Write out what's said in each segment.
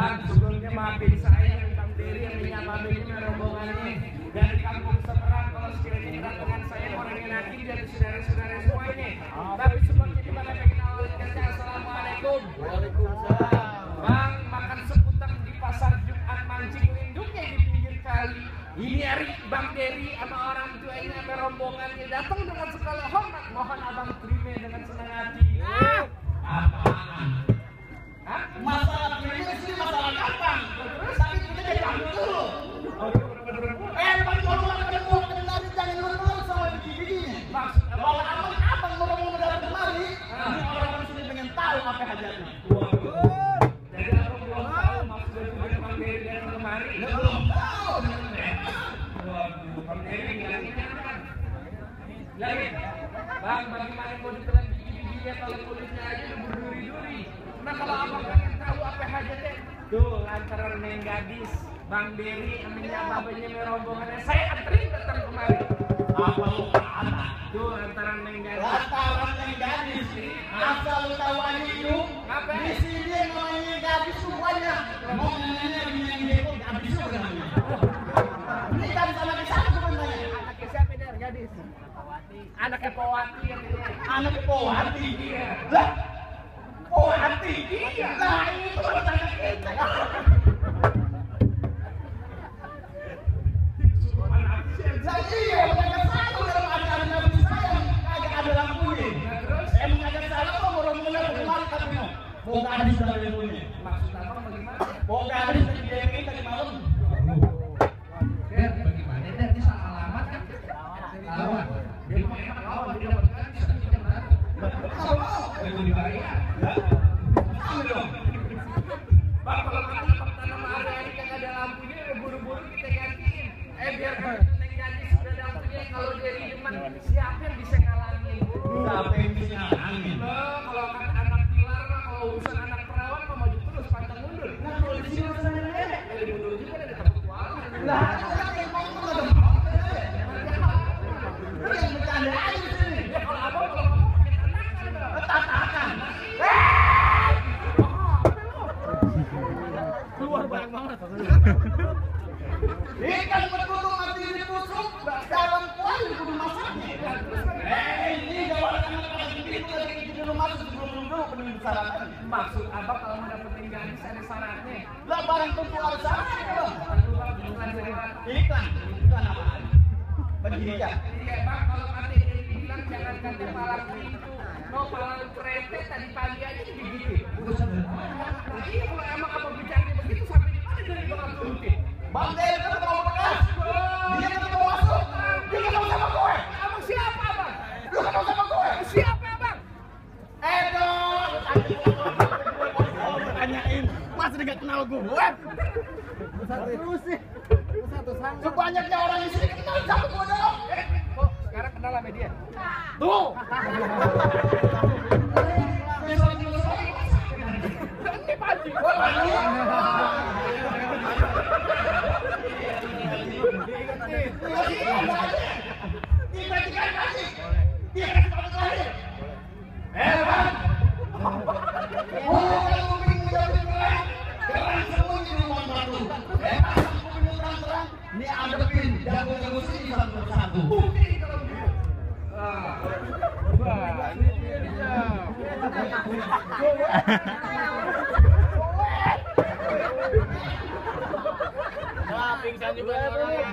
Bang, sebelumnya maafin saya Bang Dery yang menyapa rombongannya dari kampung seberang. Kalau sekiranya kedatangan saya mau nengenakin dari saudara-saudara semuanya. Tapi sebelumnya di mana pengen awalin kerja. Assalamualaikum. Waalaikumsalam. Bang, makan sekutang di pasar Jumat mancing lindungnya di pinggir kali. Ini hari Bang Dery sama orang tuanya sama rombongannya datang dengan segala hormat. Mohon abang terima dengan senang hati. Apaan? Hah? Masalah ini sih masalah gampang. Tapi kita jadi ambil dulu. Bang, kalau ketemu kenal jangan lupa sama begini. Maksud Kalau abang mau datang kemari, ini orang sini pengen tahu apa hajatnya. jadi abang belum tahu maksud dari Bang Dery datang kemari. Belum tahu. Waduh, Bang Dery ngilangnya kan? Ngilangin? Bang, bagaimana mau ditelan gigi-giginya kalau kulitnya aja udah berduri-duri. Nah kalau abang pengen tahu apa hajatnya, tuh lantaran neng gadis Bang Dery aminnya babanya rombongannya saya anterin datang kemari. Apa lu kata? Tuh lantaran neng gadis. Lantaran yang gadis, asal lu tahu aja itu. Apa? Di sini namanya gadis tuh banyak. Mau namanya ini itu gadis juga namanya. Ini kan sama di sana sebenarnya. Anaknya siapa nih gadis? Anaknya Powati yang ini. Anak Powati. Iya. Lah, Powati. Iya. Lah itu anak kita. Lah iya, mereka selalu dalam acara Nabi saya kagak ada lampunya. Emang agak salah kok orang-orang kemarin katanya. Mau gadis dari lampunya. Maksud abang bagaimana? Mau gadis dari DMI tadi malam. Der, bagaimana Der? Ini salah alamat kan? Lawan. Dia mau enak lawan, dia dapat gadis. Itu dibayar. Sama dong. Bang, kalau kata pertama hari-hari kagak ada lampunya, ya buru-buru kita gantiin. Biar neng gadis sudah ada lampunya, kalau Dery demen, siapa yang bisa ngalangin? Siapa yang bisa ngalangin? Kalau kan anak pilar mah, kalau urusan anak perawan mah maju terus, pantang mundur. Nah, kalau di sini urusan nenek. Dari mundur juga ada tempat kuala. Lah, yang mau itu ada mau. Lu yang bercanda aja di sini. Ya kalau abang kalau ngomong pakai tatakan dong. Tatakan. Keluar banyak banget. Ikan berkutu mati ditusuk dalam kuali kudu masaknya. Ini jawab anak paling pintu lagi di rumah sebelum dulu penuh syaratnya. Maksud abang kalau mau dapetin gadis ada syaratnya. Lah barang tentu ada syaratnya bang. Aduh bang, bukan syarat. Iklan apaan? Pendidikan. Iya bang, kalau kata Dery bilang jangan kata palang pintu, no palang kereta tadi pagi aja digigit. Nah iya kalau emang abang bicara begitu sampai di mana Dery bakal turutin? Bang Dery kan mau bekas. Dia kan mau masuk. Dia kan mau sama gue. Abang siapa abang? Lu kan mau sama gue. Siapa abang? Dong. Tanyain. Masa dia gak kenal gue? Terus sih. Sebanyaknya orang di sini kenal sama gue dong. Kok sekarang kenal sama dia? Tuh. Ini pancing. Ini adepin jago-jago sini satu-satu. Pingsan juga orangnya.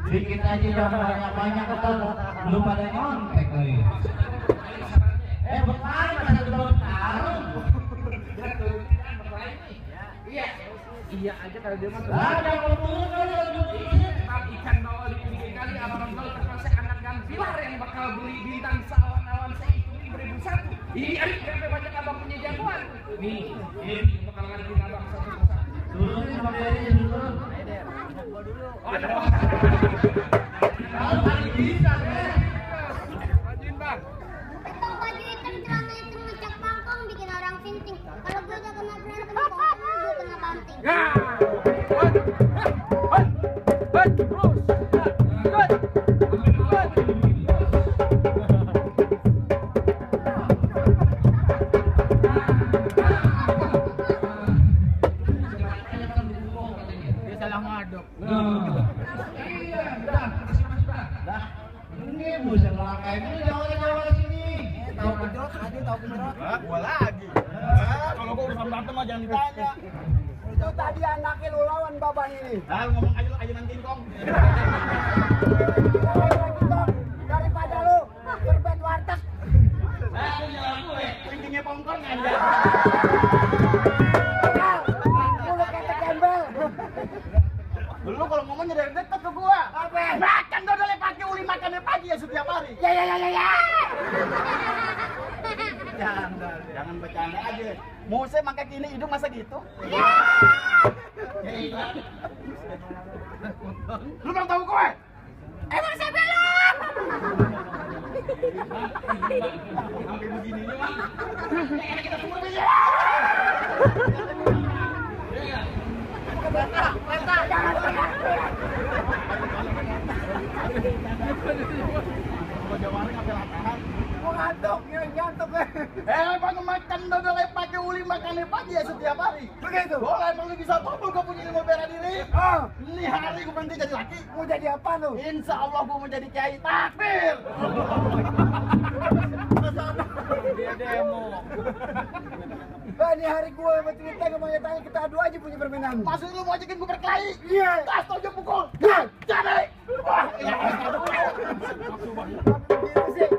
Dikit aja yang banyak-banyak ketemu. Belum pada nyontek lagi. Bermain masa belum taruh. Iya. Iya aja kalau dia mah. Ada turun Ikan bawal di pinggir kali abang kalau terpaksa anak gampilar yang bakal beli bintang seawan-awan seitu 1.001. Ini ada berapa banyak abang punya jagoan? Nih, ini bakal ngadepin abang satu-satu. turunin Bang Dery turun. Gua dulu. Oh, ada. Kalau paling bisa, Rajin bang. tahu kejerot aja tahu kejerot. Gua lagi. Kalau gua urusan berantem mah jangan ditanya. Itu tadi anaknya lu lawan babang ini. Lu ngomong aja nanti kong. Daripada lu berbet warteg. Lu nyala gue, tingginya pongkor nganja. Mulut ketek gembel. Lu kalau ngomong dari dekat ke gua. Apa? Makan dodol pagi uli makannya pagi ya setiap hari. Ya. Jangan bercanda aja. Muse makan gini hidung masa gitu? Lu belum tahu gue? Emang saya belum. Sampai begini nih, Bang. Kita semua bisa. Lenta, jangan tekan. Mau ngantuk, ngantuk. Bang makan dodol pagi uli makannya pagi ya setiap hari. Begitu. Boleh emang lu bisa tolong gua punya ilmu bela diri. Oh, Ini hari gua berhenti jadi laki. mau jadi apa lu? Insya Allah gua mau jadi kiai takbir. Dia demo. Ini hari gue sama cerita ngomongnya tanya kita adu aja punya permainan. Maksud lu mau ajakin gua berkelahi? Iya. Tas aja pukul. Iya. Jadi. Wah, iya. Gitu sih.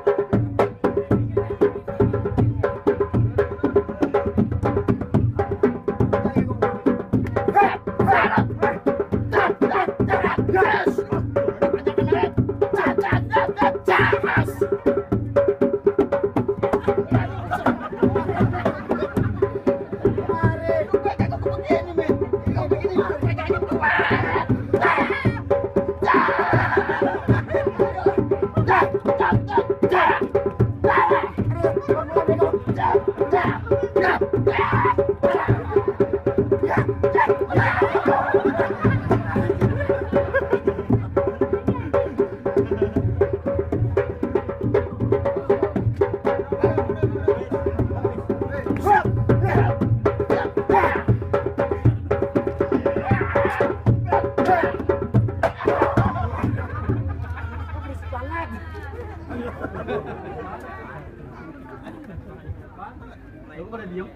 Lu pada diem.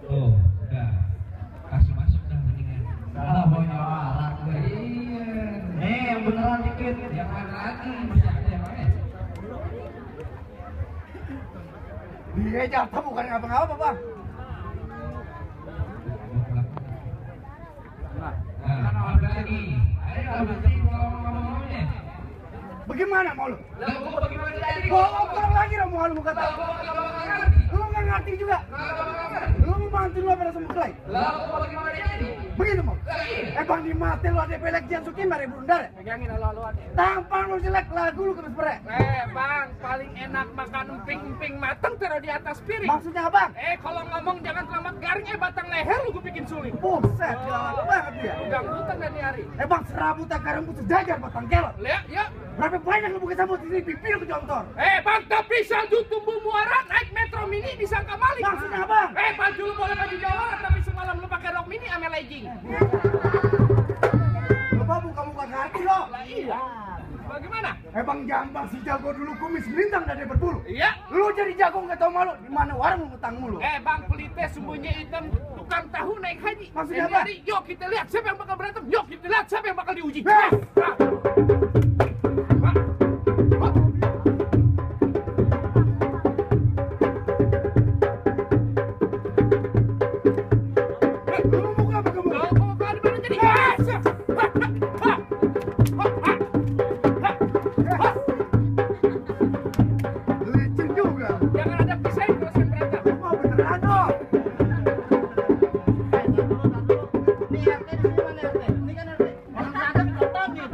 Oh, udah. Kasih masuk dah mendingan. Mau nyawaran gue. Iya. Yang beneran dikit. Yang mana lagi? Masih ada yang lain. Dia jatuh bukan ngapa-ngapa, Bang. Nah, apa lagi? Ayo, ngomong-ngomongnya. Bagaimana mau lu? Lah, gua bagaimana tadi? Kurang lagi dong mau lu kata. Lu nggak ngerti juga. Lu mau bantu lu pada semua kelai. Lah, gua bagaimana jadi? Begitu mau. Iya. Bang di mati lu ada pelek Jian Sukim dari Bundar. Pegangin lalu-laluannya. Tampang lu jelek lagu lu kebes pere. Bang, paling enak makan emping-emping mateng taruh di atas piring. Maksudnya apa? Kalau ngomong jangan selamat garing, batang leher lu gue bikin suling. Buset, galak banget dia. Ganggutan dari hari. Bang serabutan karung sejajar batang kelot. Lihat, yuk. Berapa banyak lu buka sambut di pipi lu kejontor. Bang, tapi salju tumbuh muara naik metro mini disangka maling. Maksudnya apa? Baju lu boleh baju Jawa, tapi semalam lu pakai rok mini ame legging. Coba buka-buka hati lo. Lah iya. Bagaimana? Bang jambang si jago dulu kumis melintang dari berbulu. Iya. Lu jadi jago nggak tau malu. Di mana warung lu ngutang mulu? Bang, pelitnya sembunyi hitam, tukang tahu naik haji. Maksudnya Ini apa? hari, yuk kita lihat siapa yang bakal berantem. Yuk kita lihat siapa yang bakal diuji. Hei! Lu buka apa kamu? Licin juga. Jangan ada pisah kalau saya berantem. Oh beneran dong. Ini RT di sini mana RT? Ini kan RT. Orang berantem belum tahu nih.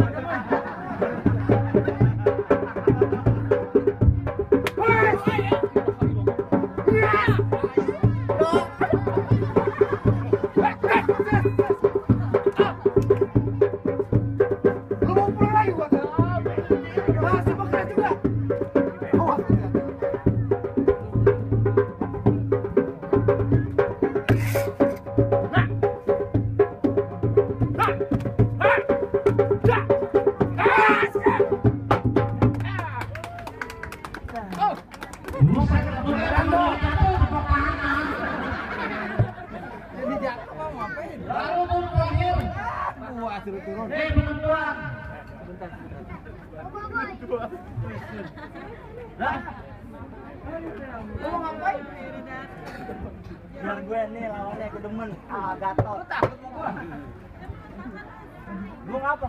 suruh turun. penentuan. Lah, Lu mau ngapain? Biar gue nih lawannya gue demen. Gatot. Lu takut sama gua? Lu ngapa?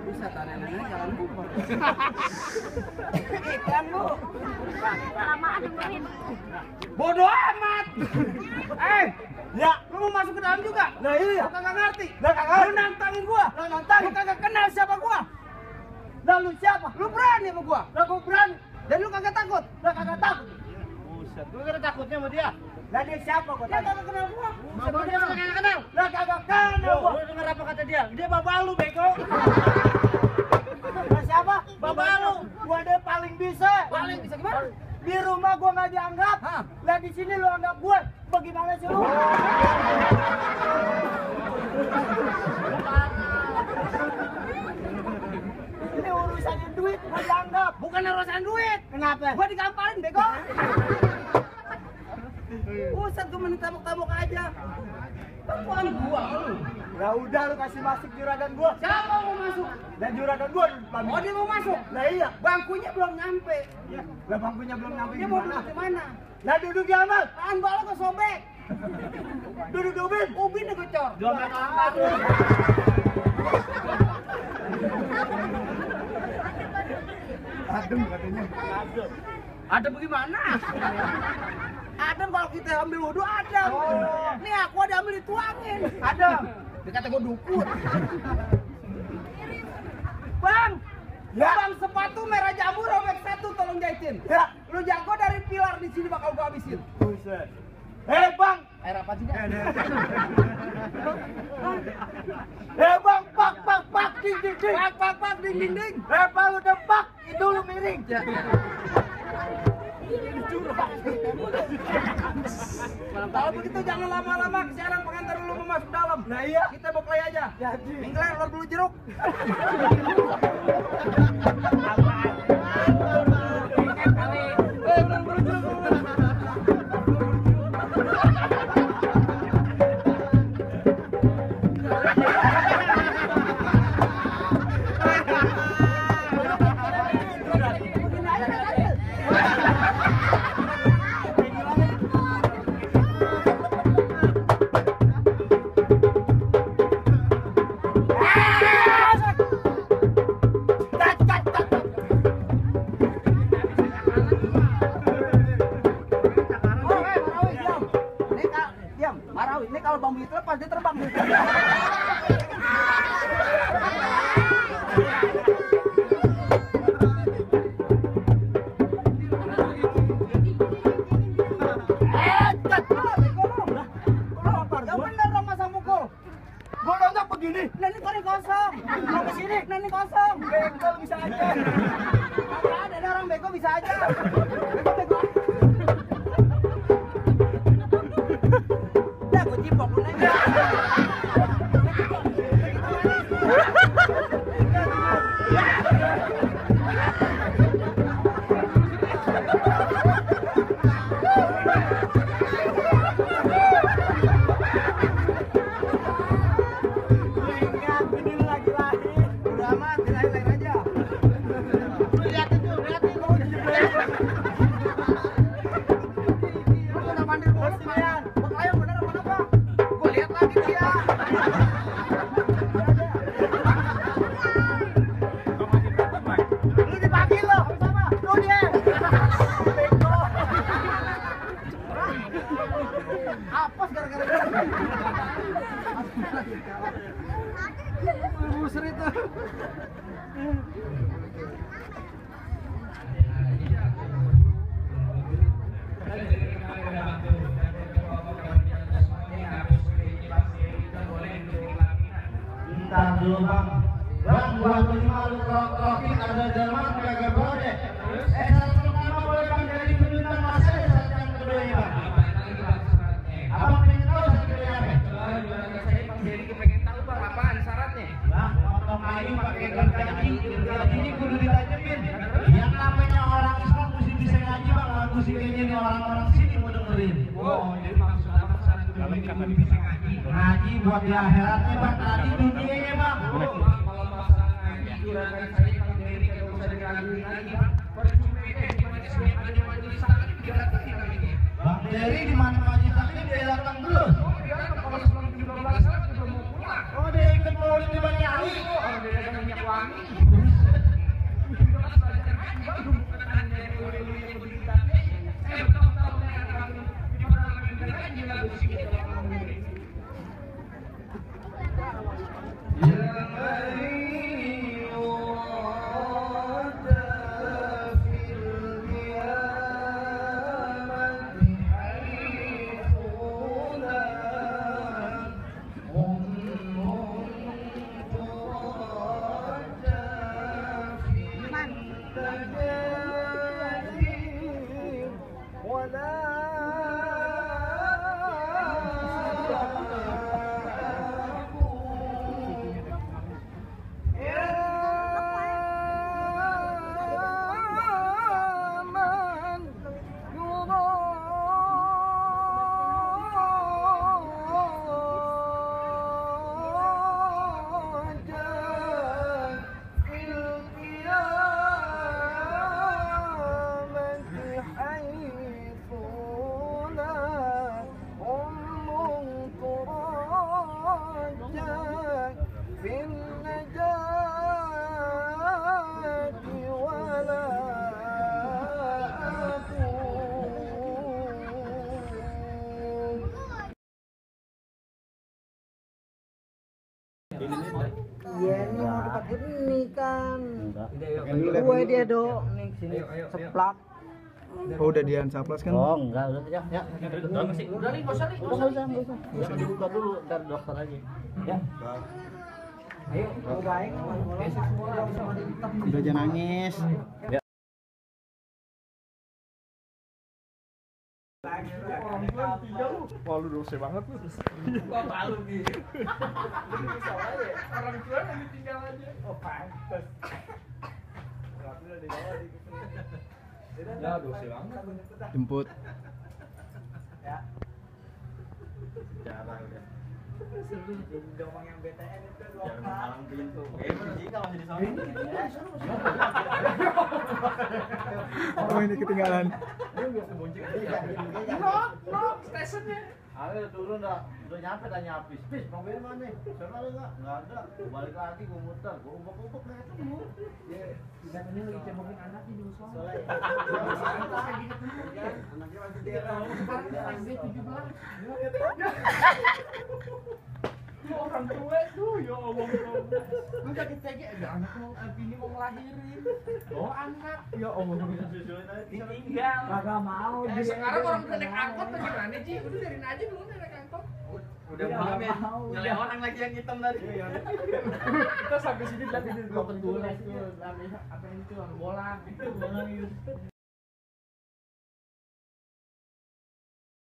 Bisa tanya-tanya jalan gua. Ikan lu. Kelamaan dengerin. Bodoh amat. Ya, Lu mau masuk ke dalam juga? nah iya. Lu kagak ngerti. Lah kagak. Lu nantangin gua. Lah nantangin. Lu kagak kenal siapa gua. Lah lu siapa? Lu berani sama gua. Lah gue berani. Dan lu kagak takut. Lah kagak takut. buset. Lu kira takutnya sama dia? Lah dia siapa kok? Dia kagak kenal gua. Siapa dia kagak kenal? Lah kagak kenal gua. Lu denger apa kata dia? Dia bapak lu, bego. Lah siapa? Bapak lu. Gua dia paling bisa. Paling bisa gimana? Di rumah gua nggak dianggap. Hah? Lah di sini lu anggap gua. Bagaimana sih lu? Ini urusannya duit gua dianggap. Bukan urusan duit. Kenapa? Gua digamparin bego. Usah gua minta tabok-tabok aja. Tapuan gua lu. Ya udah lu kasih masuk juragan gua. Siapa mau masuk? Dan juragan gua pamit. Oh dia mau masuk. Lah iya. Bangkunya belum nyampe. Lah bangkunya belum nyampe Dia mau gimana? duduk di mana? Lah duduk di amal. Tangan bala gua sobek. Duduk di ubin. Ubin gua cor. Dompet angkat lu. Adem katanya. Ada bagaimana? Adam kalau kita ambil wudhu Adam. Oh. Nih aku ada ambil dituangin. Adem. Dia kata gua dukun. Bang. Ya. Bang sepatu merah jambu robek satu tolong jahitin. Ya. Lu jago dari pilar di sini bakal gua habisin. Buset. Bang. Air apa sih? Dak? Bang, pak, ding, ding, ding. Pak, ding ding ding. Bang, udah pak, itu lu miring. Ya. Kalau begitu jangan lama-lama, sekarang pengantar dulu mau masuk dalam. Nah iya. Kita berkelahi aja. Jadi. Mingguan lor dulu jeruk. Marawi, ini kalau bambu itu lepas dia terbang. Yang bener dong masa mukul. Gua nonton begini. Nah ini kali kosong. Mau ke sini. Nah ini kosong. Bengkel bisa aja. Ada orang bego bisa aja. Bego. Dah gue cipok lu neng. Ingat, ini lagi lahir. Udah amat, lahir-lahir aja. Liatin tuh, liatin lu. Lu udah mandir mulu, Pak. Beklayang bener apa apa? Gua lihat lagi dia. Lu dipanggil lo. Sama. Lu dia. Bengkel. Apes gara-gara dia. Busur itu. Bentar dulu bang. Bang, gua terima lu rokin ada zaman kagak boleh. Syarat pertama boleh bang jadi penjutaan masa syarat yang kedua ya bang. Abang pengen tahu syarat kedua apa? Pengen tahu bang apaan syaratnya? Bang, potong kayu pakai gergaji, gergaji ini kudu ditajemin. Yang namanya orang Islam mesti bisa ngaji bang, nggak mesti kayak gini orang-orang sini mau dengerin. Oh, jadi maksud abang syarat kedua ini kudu bisa ngaji. ngaji buat di akhiratnya bang, tadi dunianya bang. Kalau masalah ngaji, juragan saya Kang Dery kagak usah diraguin lagi bang. Percuma deh, di mana setiap ada majelis taklim didatengin lagi. Bang Dery di mana ngaji taklim dia datang terus. Oh iya, kalau sebelum 12 saat udah mau pulang. Oh dia ikut maulid di Banyuwangi. Oh dia dagang minyak wangi. Iya, ini mau dipakai ini kan. Gue dia dong, nih sini seplak. Oh udah diansaplas kan? Oh enggak, udah ya. Udah nih, nggak usah nih. Enggak usah dibuka dulu, ntar dokter aja. Ya. Ayo, mau baik. Besok semua sama di hitam. Udah jangan nangis. Wah lu dosa banget lu. Gua malu nih. Orang tua yang ditinggal aja. Oh pantes. Ya dosa banget. Jemput. Ya. Jarang udah. Seru jadi domang yang BTN itu Jangan halang pintu. Jika masih di sana. Oh ini ketinggalan. Blok stasiunnya. Ayo turun dah, udah nyampe tanya habis. Bis, Bang Beri mana? Sana ada enggak? Enggak ada. Gua balik lagi gua muter, gua ubek-ubek enggak ketemu. Ya, ini lagi cemongin anak di musola. Anaknya masih dia. Sekarang SD 17. Lu orang tua tuh, ya Allah. Lu sakit-sakit ada anak mau bini mau ngelahirin. Oh anak, ya Allah. Ditinggal. Kagak mau. Sekarang orang udah naik angkot tuh gimana Ji? Udah biarin aja dulu naik angkot. Udah malam ya. Nyale orang lagi yang hitam tadi. Kita sampai sini tadi di dua pentulis tuh. Apa itu? Bolang. Bolang itu.